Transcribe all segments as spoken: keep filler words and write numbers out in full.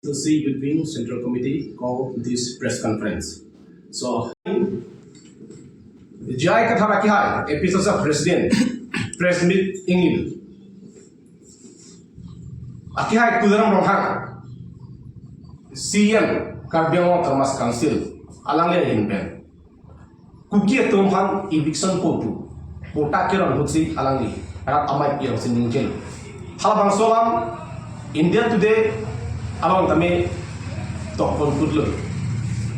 A S S C Youth Wing Central Committee call this press conference. So, J I Kathar akehai, A P S S C President, press meet ingni. Akehai Tuliram Ronghang, C E M Karbi Anglong Autonomous Council, alangli ahin pen Kuki atum aphan eviction po pu patta keron ahutsi alangli rat amei pi alongsi ningjelo. Halabangso alam India Today along tame tokpon putlo.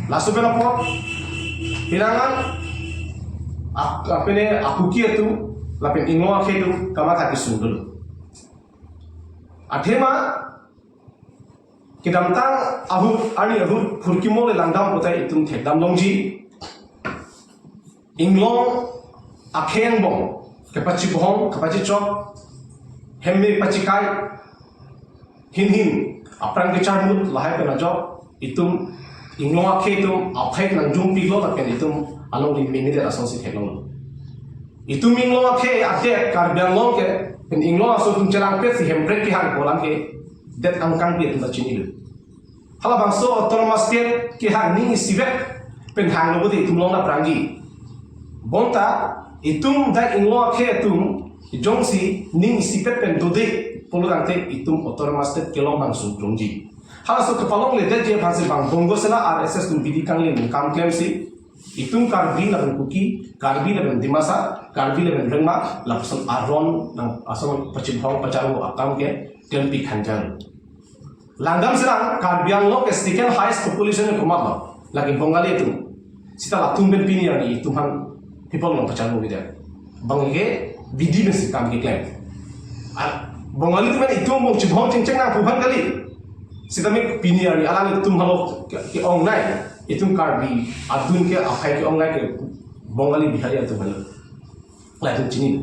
Laso pen apot pinangan ak-, apene a-Kuki atum lapen Inglong akhei atum kamatha kesung dolo. Athema kedamtang ahut, arni ahut phurkimo le langdam putai itum thekdam longji. Inglong akhei angbong kepachibong, kepachichok, hemme pachikai, hin hin apran kecharmut lahai pen ajok itum Inglong akhei atum aphai nangjung piklo lapen itum along ri mini de asong si theklong. Itum Inglong akhei adet Karbi Anglong ke pen Inglong aso atum chelangpet si Hemprek kehang pu alam ke det angkang pi atum ta chinilo. Halabangso Autonomous State kehang ning isivet pen hanglo bodi itum long na prangji. Bonta itum dak Inglong akhei atum jongsi ning isivet pen dode pulo tangte itum Autonomous State kelong bang sungkrungji. Halaso kepalongledetji aphansi bang Bongo Sena R S S atum bidi kangli nangkam klemsi itum Karbi lapen Kuki, Karbi lapen Dimasa, Karbi lapen Rengma, lapuson aron nang asong pachibong pacharvo akam ke klempi khanjang. Langdam serang Karbi Anglong ke second highest population ke komatlo, lake Bongali atum. Seta latum pen pini arni itum aphan people along pacharvo bida. Bang ke bidi pensi kam keklem. A, Bongali atum pen itum bong chibong chengcheng nangpu aphan kali. Seta me pini arni alanglitum halo ke, ke-ongnei. Itum Karbi adun ke aphai ke-ongnei ke Bongali Bihari atum halo. Latum chini.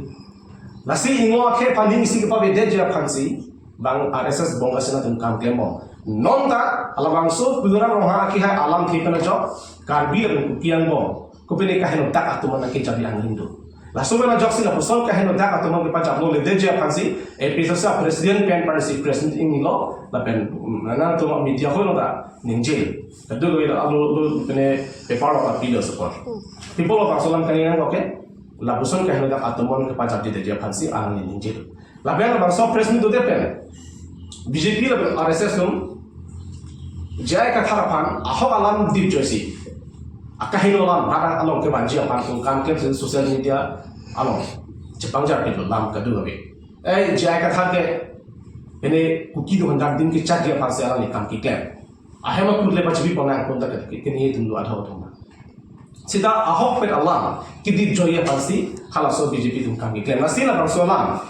Lasi Inglong akhei aphan ning isi kepavedetji aphansi bang R S S Bongo Sena atum kam klembom. Non ta halabangso Tuliram Ronghang akehai alamthe pen ajok Karbi lapen Kuki angbong kopine kaheno dak atum aphan nangkechabi angin do. Laso pen ajoksi lapuson kaheno dak atum aphan kepachaploledetji aphansi A P S S C President pen parsi press meet ingnilo lapen, mm, nangtum media hoi lo ta ningje. Kadokave alo lo pene paper lo ta pilo support. People of Asolam kani nang oke. Lapuson kaheno dak atum aphan kepachapjedetji aphansi alangli ningje. Lapen labangso press meet dodet pen B J P lapen R S S atum J I Kathar aphan ahok alam dipjoisi, akaheno alam rat along kevanji aphan atum kam klemsi social media along chepangjar pilo lam kadokave. Eh, J I Kathar ke ene Kuki atum aphan dak dim kechatji aphansi alangli kam keklem. Ahem akut le pachibi ponang pon ta ke, ke, kene itum do adho thoma. Seta ahokpet alam kedipjoiji aphansi halaso B J P atum kam keklem. Lasi labangso alam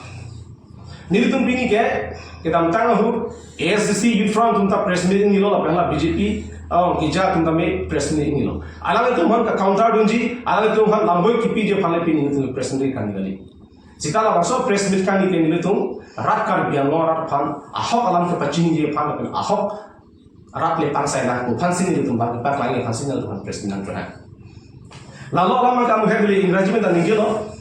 nelitum pini ke kedamtang ahut A S D C Youth Front atum ta press meet ingnilo lapen la B J P, oh, keja atum ta me press meet ingnilo. Alanglitum aphan ke-counter dunji, alanglitum aphan lamboi kipiji aphan le pini nelitum press meet kangni kali. Seta labangso press meet kangni ke nelitum rat Karbi Anglong arat aphan ahok alam kepachiniji aphan lapen ahok rat le pangsai nangpo aphansi nelitum bang kepaklangji aphansi nelitum aphan press meet nangkehang. Lalo alam kamu hebli Ingraji pen ta ningjelo.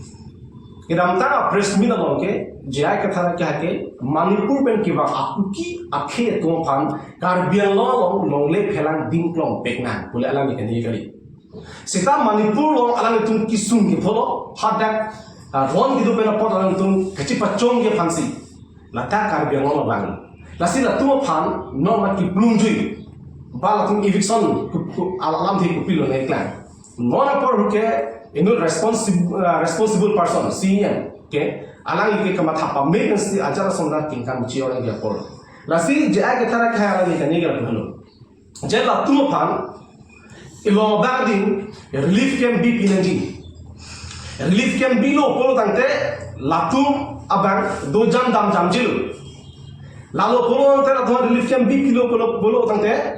Kedamtang press meet along ke J I Kathar akehai ke Manipur pen kevang a-Kuki akhei atum aphan Karbi Anglong along longle phelang dingklong peknang pu le alangli kani kali. Seta Manipur along alanglitum kesung kepho lo, hadak, ah, ron kedo pen apot alanglitum kachepachongji aphansi lata Karbi Anglong abang. Lasi latum aphan non ma kiplungjui, ba latum eviction ku, ku, alamthe kopilo nangklang. Non apor huke inut responsible, ah, responsible person, C E M ke alangli ke kamatha pame pensi ajat ason ta kengkam chi orang dia apor. Lasi J I Kathar akehai alangli kani kali halo. Je latum aphan ilong abang ding relief camp bipi nangji. Relief camp bilo pulo tangte latum abang dojam damjamjilo. Lalo pulo tangte latum relief camp bipilo pulo, pulo tangte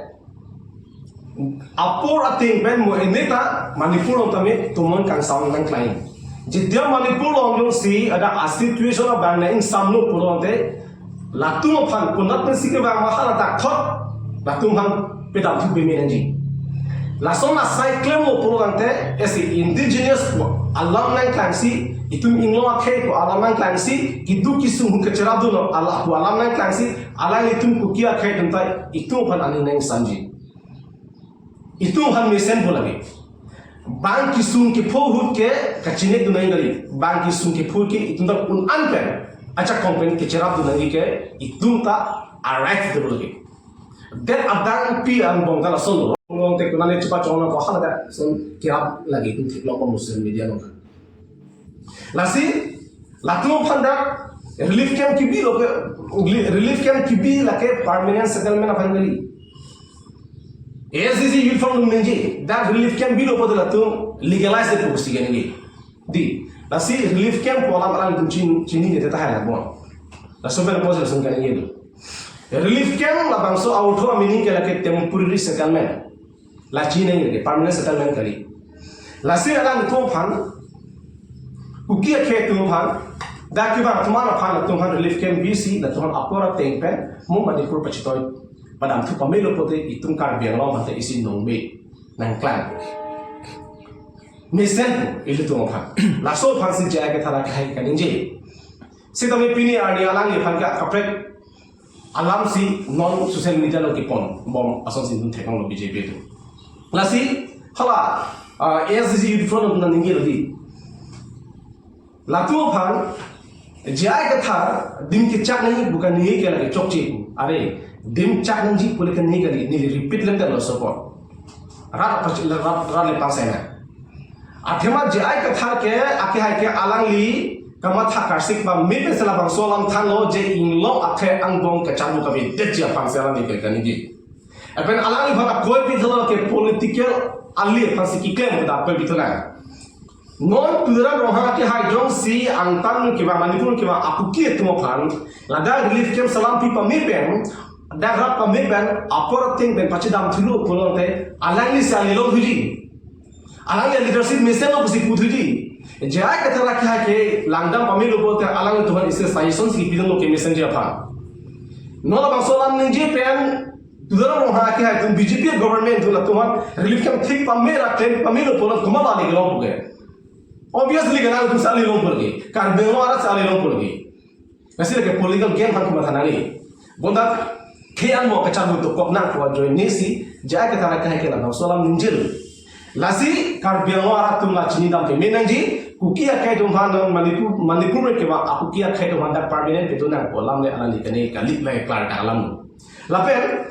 apor ateng pen mo ene ta Manipur along tame tumon kangsam nangklang. Jetiya Manipur along jongsi ada a-situation abang nang ingsamlo pulo tangte latum aphan konat pensi kevang ma hala dak thot latum aphan pedam thu peme nangji. Lason asai klemlo pulo tangte esi indigenous alam nangklangsi Itum inglong akhei pu alam nangklangsi, keduk kesung ahut kacherapdun alam pu alam nangklangsi, alanglitum Kuki akhei atum ta itum aphan aning nangsamji. Itum aphan mesenpo lake. Bang kesung kepho ahut ke kachinidun nangji kali. Bang kesung kepho ke itum ta un-an pen, ajak kong pen kacherapdun nangji ke itum ta aright do lake. Det adang pi angbong ta lason lo. Long te kunani chepachong nangpo, hala ta lason kerap lake itum theklongpo Muslim media along. Lasi, latum aphan dak relief camp kebi lo ke, relief camp kebi lake permanent settlement aphan kali. A S D C Youth Front atum ningje, dak relief camp bilo pulote latum legalize de pusi kali. Dei, lasi relief camp pu alam alanglitum chin-, chinine tahai labon. Laso pen lapuson lason kali do. Relief camp labangso a-ortho a-meaning ke lake temporary settlement. La chinine ke permanent settlement kali. Lasi alanglitum aphan, Kuki akhei atum aphan, dak kevang atum aphan, latum aphan relief camp bisi, latum aphan apor ateng pen, mo Manipur pachitoi padamthu pamelo pulote itum Karbi Anglong aphan ta isi nongbe nangklang. Mesen ilitum aphan. Laso aphansi J I Kathar akhei kaningje. Sitame pini arni alangliphan ke kaprek alamsi non social media along keponbom asonsi itum theklonglo B J P atum. Lasi, hala, ah, A S D C Youth Front atum nangningjelo dei. Latum aphan, J I Kathar, adim kechak nangji pu kaningje ke lake chokche pu. Are, adim chak nangji pu le kaningje kali, neli repeat lemdetlo laso apot. Rat apa rat, rat le pangsai nang. Athema J I Kathar ke, akehai ke alangli kamatha karsik pame pensi labangso alam thanlo je inglong akhei angbong kacharbu kavedetji aphansi alangli ke kaningje. Lapen alangliphan akoi pithalo ke political ali aphansi keklem ta akoi pithalo. Non Tuliram Ronghang akehai jongsi angtan kevang Manipur kevang a-Kuki atum aphan ladak relief camp salam pi pame pen, dak rap pame pen, apor ateng pen pachedamthulo pulote alanglisi ali longthuji. Alangli leadership mesenlo pusi puthuji. J I Kathar akehai ke langdam pamelo pulote alanglitum aphan isi suggestion si pidunlo kemesen ji aphan. Non labangso alam ningje pen, Tuliram Ronghang akehai atum B J P government atum latum aphan relief camp thik pame ra claim pamelo pulo komat ali kelong pu ke. Obviously ke alanglitumsi ali long pu lake. Karbi Anglong aratsi ali long pu lake. Lasi lake political game aphan komatha nangji. Bonta khei angbong kacharbu dokok nang pu ajoinesi J I Kathar akehai ke labangso alam ningjelo. Lasi Karbi Anglong arat atum la chinidam pame nangji, Kuki akhei atum aphan Manipur, Manipur kevang a-Kuki akhei atum aphan dak permanent kedo nang pu alam le alangli kaningje kali le klar ta alam. Lapen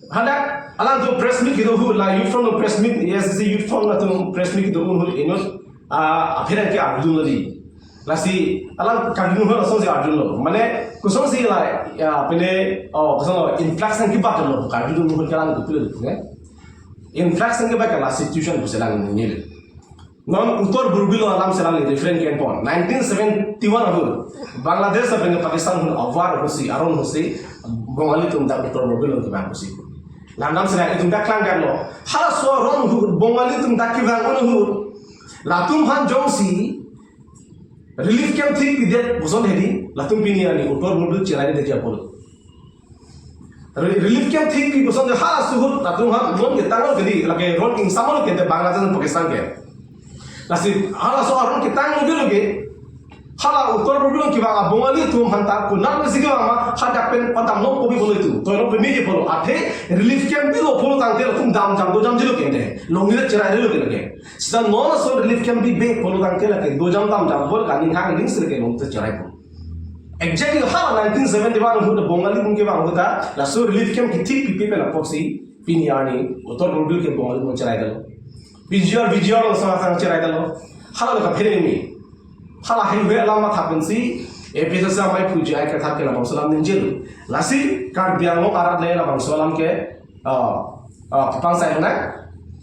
hadak alangtum press meet kedo ahut, la Youth Front press meet, A S D C Youth Front atum press meet kedo ahut inut, ah, apherangke arjudunlo dei. Lasi alang karjudun ahut asonsi arjudunlo. Mane kosonsi la, ya, pine, oh, kosonlo, influx nangkebatlo, karjudun ahut ke alang kopilo dei, ne? Influx nangkebat ke la situation pusi alang ningje. Non Uttar Borbil alamsi alang reference kepon. Nineteen seventy-one ahut Bangladesh lapen Pakistan ahut awar ahutsi, aron ahutsi, Bongali atum dak Uttar Borbil along kevang pusi. Langdamsi nang itum dak klangdamlo. Halaso aron ahut Bongali atum dak kevang ahut, latum aphan jongsi relief camp thik pidet puson hedi, latum pini arni Uttar Borbil cheraidetji apot. Re-, relief camp thik pi puson de halaso ahut latum aphan non ketanglo kedi, lake ron ingsamlo kedi Bangladesh dan Pakistan ke. Lasi halaso aron ketanglo kedi lake, hala Uttar Borbil kevang a-Bongali atum aphan ta konat mesi kevang ma, hadak pen padamlo kopi pulo itum, toilo pemiji pulo, athe relief camp bilo pulo tangte latum damjam dojamjilo kedi, longri cheraidetlo kedi lake. Seta non laso relief camp bibe pulo tangte lake dojam damjam pulo, kaning hang ning sir ke longri cherai pu. Exactly hala nineteen seventy-one ahut Bongali atum kevang ahut ta laso relief camp kethik pipe pen apotsi pini arni Uttar Borbil ke Bongali atum cheraidetlo. P G R, V G R along sang sang cheraidetlo. Hala lo kaphere mi. Hala highway alam matha pensi A P H L C amei pu J I Kathar ke labangso alam ningjelo. Lasi Karbi Anglong arat le labangso alam ke, ah, ah, pangsai nang.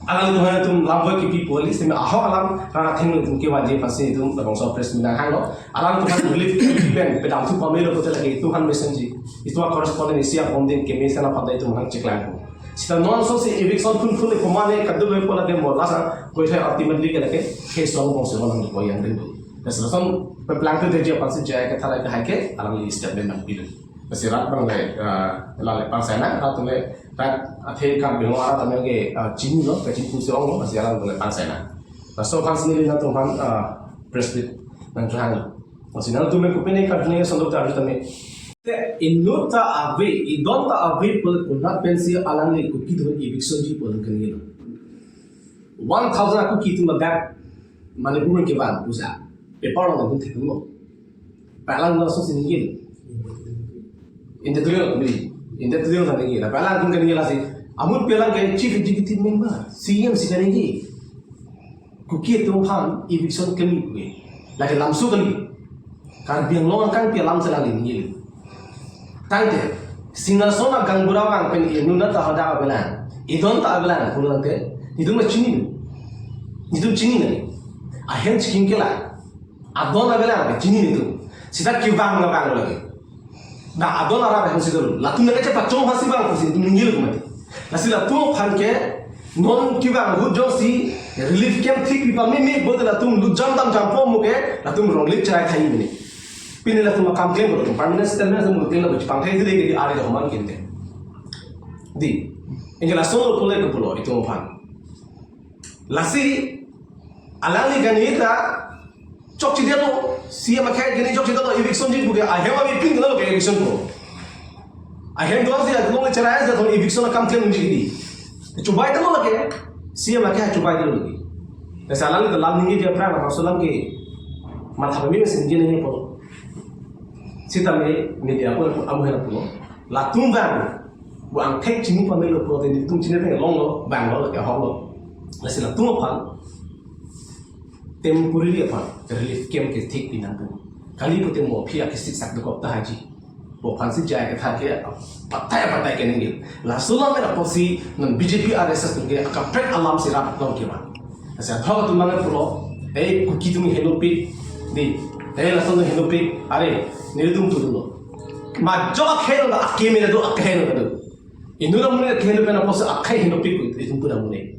Alanglitum aphan itum lamvoi kipi pu kali, sitame ahok alam rat athengno itum kevanji aphansi itum labangso press meet nanghanglo. Alangtum aphan relief pen padamthu pamelo pulote lake itum aphan mesenji. Itum a-correspondent isi abondin kemesen aphan ta itum hang cheklangpo. Seta non asonsi eviction phunphun le komatne kadokave pulo lake mo lasa koithai ultimately ke lake case along bongsi along hang po yang den do. Lasi lason peplangthu detji aphansi J I Kathar akehai ke alangli statement nangpilo. Lasi rat abang le, ah, la le pangsai nang, rat atum le, rat athe Karbi Anglong arat atum ke, ah, chinilo, kachiniphu si onglo, lasi alangtum le pangsai nang. Laso aphansi neli nangtum aphan, ah, press meet nangklang. Lasi nangtum me kopine karjuni sondok ta arju tame. Te inut ta ave, idon ta ave pu konat pensi alangli Kuki atum eviction ji pu nang kaningje lo. One thousand a-Kuki atum ladak Manipur kevang pusi paper along nangtum theklonglo. Palang laso si ningje lo. India tuliyo bili. India tuliyo na ningje. Palang atum kaningje lasi. Amun pelang ke chief executive member, C M si kaningje. Kuki atum aphan eviction klemji pu ke. Lake lamso kali. Karbi Anglong angkang pi alam si alangli ningje. Tangte, Singhason a-gaonbura vang pen inut ta hadak avelang, idon ta avelang pulo tangte, netum ma chini. Netum chini nang. Ahem chikim ke la. Adon avelang, chini netum. Sita kevang na vang lagi. Na adon arap hem si dolo. Latum nang kachepachong aphan si vang pusi netum ningje lo mati. Lasi latum aphan ke non kevang ahut jongsi relief camp thik pipame me bote latum lutjam damjampo mo ke latum ronglit cherai thai mene. Pini latum akam klem lo, permanent settlement latum klem lo, chepangthai dile ke di ari lo man kinte. Di. Anke laso lo pule ke pulo itum aphan. Lasi alangli kaningje ta chokchedetlo, C M akhei kaningje chokchedetlo, eviction ji pu ke, ahem avepin lo ke eviction pu. Ahem do si along cherai si atum eviction akam klemji di. Chubai ta lo lake, C M akhei chubai ta lo lake. Lasi alangli ta lam ningje aphrang, laso alam ke matha pame si ningje nangji pu. Sitame media pu amu hera pulo. Latum vang, bu angthek chini pamelo pulote netum chini teng longlo, vanglo, lake ahoklo. Lasi latum aphan temporary aphan relief camp ke thik pinang pu. Kali pute mo aphi akisik sak dokok ta haji. Bo aphan si J I Kathar ke patai patai kaningje. Laso alam mena pusi non B J P R S S atum ke akaprek alam si rap long kevang. Lasi adhok atum abang pulo, eh, Kuki atum henopik, di, eh, laso atum henopik, are, netum tu dolo. Majok akhei lo, akeme do, akhei lo do. Inut amonit akhei lo pen apotsi akhei henopik itum pu amonit.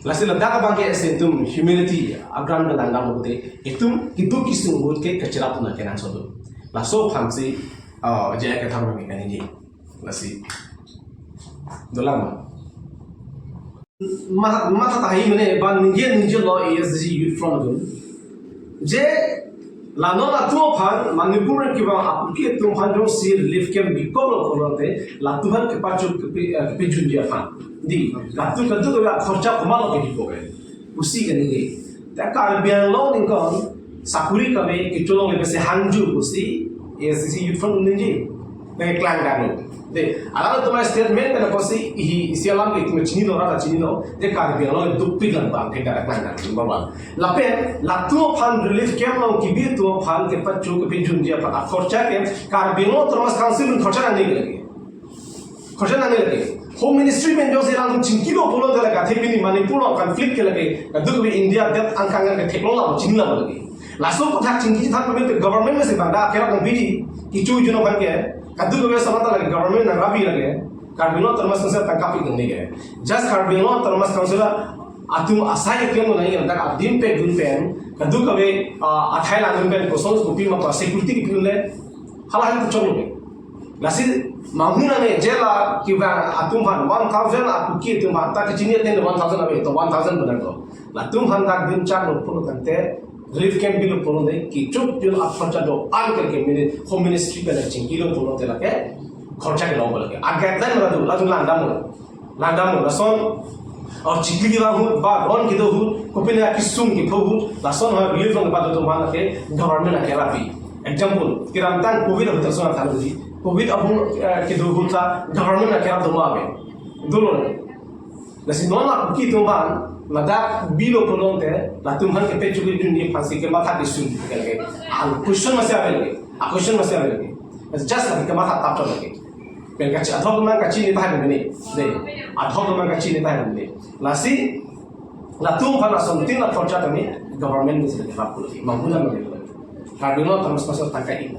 Lasi ladak abang ke esen itum humanity agram pen langdam lote itum keduk kesung ahut ke kacherap na kenangsot do. Laso aphan si, ah, J I Kathar abang ke kaningje. Lasi dolang ma. Ma, matha tahai mene, ba ningje ningje lo A S D C Youth Front atum. Je la non latum aphan, Manipur kevang a-Kuki atum aphan jongsi relief camp bikok lo pulote, latum aphan kepacho kepe, eh, kepejunji aphan. Di, latum kadokave khorcha komatlo kebi pu ke. Pusi kaningje. Ta Karbi Anglong ningkan sakuri kave kecholongle pusi hangju pusi A S D C Youth Front ningje. Nang klang dang lo. De, alangtum a-statement pen apotsi hi isi alam ke itum chinilo, rata chinilo. De Karbi Anglong dukpik lang bang ke dak klang dang lo bang. Lapen latum aphan relief camp along kebi atum aphan kepacho kepejunji aphan akhorcha ke Karbi Anglong Autonomous Council atum khorcha nangne lagi. Khorcha nangne lagi. Home Ministry pen jongsi alangtum chingkilo pulote lake athe pini Manipur along conflict ke lake kadokave India adet angkang ke theklong lo, chini lo lagi. Laso aputhak chingki than pame government mesi bang dak kerap nangpiji, kecho jun aphan ke, kadokave asomar ta lake government nangrabi lake, Karbi Anglong Autonomous Council tangka pi nangne ke. Just Karbi Anglong Autonomous Council atum asai klem nangji dak adim pen dun pen, kadokave, ah, athai langdun pen, koson kopi ma pa security kepi le, hala hal tu chong lo. Lasi manghun ane je la kevang atum aphan one thousand a-Kuki atum aphan ta kechini aten one thousand ave to one thousand benar to. Latum aphan dak dim chak lo pulo tangte relief camp bilo pulote kechuk jun akhorcha do-an ke ke mini Home Ministry pen chingkilo pulote lake khorcha ke long lake. A guideline la do, latum langdam lo. Langdam lo, lason, or chikli kevang ahut, ba ron kedo ahut, kopine akesung kepho ahut, lason ha relief along kepadodo aphan ke government akerap pi. Example, kedamtang covid ahut lason athan uji. Covid ahut, eh, kedo ahut ta government akerap do ma ave. Dolo. Lasi non la-Kuki atum aphan, ladak bilo pulote, latum aphan kepacho kejunji aphan si kematha kesung ke lake. A question masi ave lake. A question masi ave lake. Just lake kematha tap lake. Pen kachi adhok atum kachini tahai mene. De, adhok atum kachini tahai mene. Lasi latum aphan asontin la khorcha tame government mesi lake rap pulo. Manghun ame. Karbi Anglong Autonomous Council tangka ik.